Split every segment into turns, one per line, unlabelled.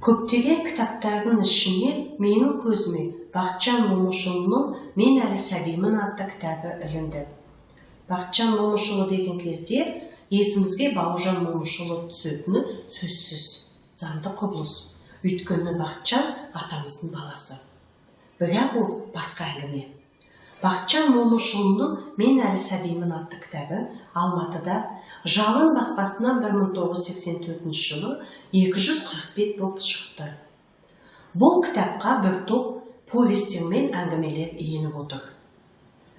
Көптеген кітаптардың ішіне менің көзіме Бақытжан Момышұлының «Мен әлі сәбимін» атты кітабы ілінді. Бақытжан Момышұлы деген кезде есімізге Бауыржан Момышұлы түсетіні сөзсіз, заңды құбылыс. Өйткені Бақытжан атамыздың баласы. Бірақ ол басқа әңгіме. Бақытжан Момышұлының «Мен әлі сәбимін» атты кітабы Алматыда Жалын баспасынан 1984 жылы 240 бет болып шықты. Бұл кітапқа бір топ повестер мен әңгімелер еніп отыр.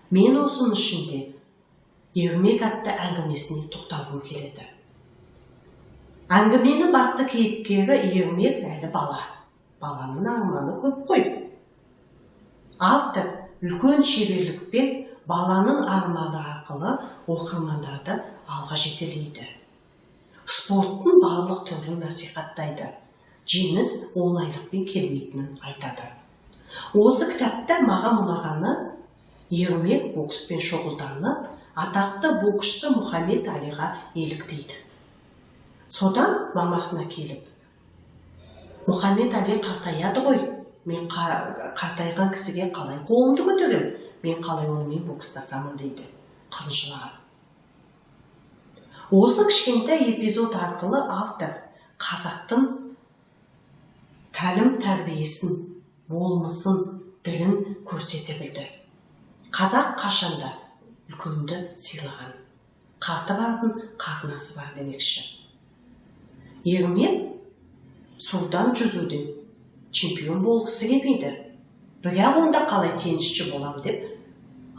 Мен осының ішінде «Ермек» атты әңгімесіне тоқталғым келеді. Әңгіменің басты кейіпкері Ермек әлі бала. Баланың арманы көп қой. Автор үлкен шеберлікпен баланың арманы арқылы оқырмандарды алға жетелейді. Спорттың барлық түрін насихаттайды. Жеңіс оңайлықпен келмейтінін айтады. Осы кітапта маған ұнағаны, Ермек бокспен шұғылданып, атақты боксшы Мұхаммед Алиға еліктейді. Содан мамасына келіп: «Мұхаммед Али қартаяды ғой, мен қартайған кісіге қалай қолымды көтерем, мен қалай онымен бокстасамын?» – дейді қынжылаған. Осы кішкентай эпизод арқылы автор қазақтың тәлім тәрбиесін, болмысын, ділін көрсете білді. Қазақ қашанда үлкенді сыйлаған. Қарты бардың қазынасы бар демекші, Ермек судан жүзуден чемпион болғысы келмейді, бірақ онда қалай теннисші болам деп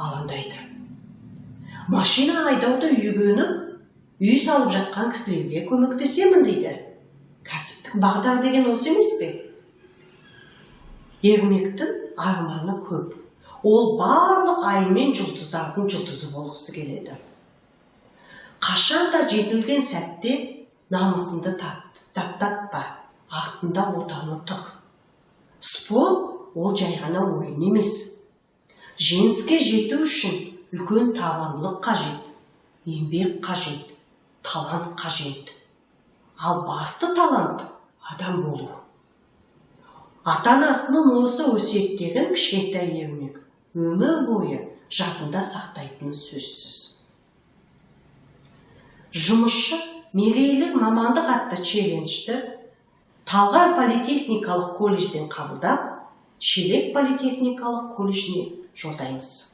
алаңдайды. Машина айдауды үйреніп, үй салып жатқан кісілерге көмектесемін дейді. Кәсіптік бағдар деген осы емес пе? Ермектің арманы көп. Ол барлық ай мен жұлдыздардың жұлдызы болғысы келеді. Қашан да жетілген сәтте намысыңды таптатпа, артында отаны тұр. Спорт ол жай ғана ойын емес. Жеңіске жету үшін үлкен табандылық қажет, еңбек қажет, талант қажет. Ал басты талант – адам болу. Ата анасының осы өсиеттерін кішкентай Ермек өмір бойы жадында сақтайтыны сөзсіз. Жұмысшы мерейлі мамандық атты челленджді Талғар политехникалық колледжден қабылдап, Шелек политехникалық колледжіне жолдаймыз.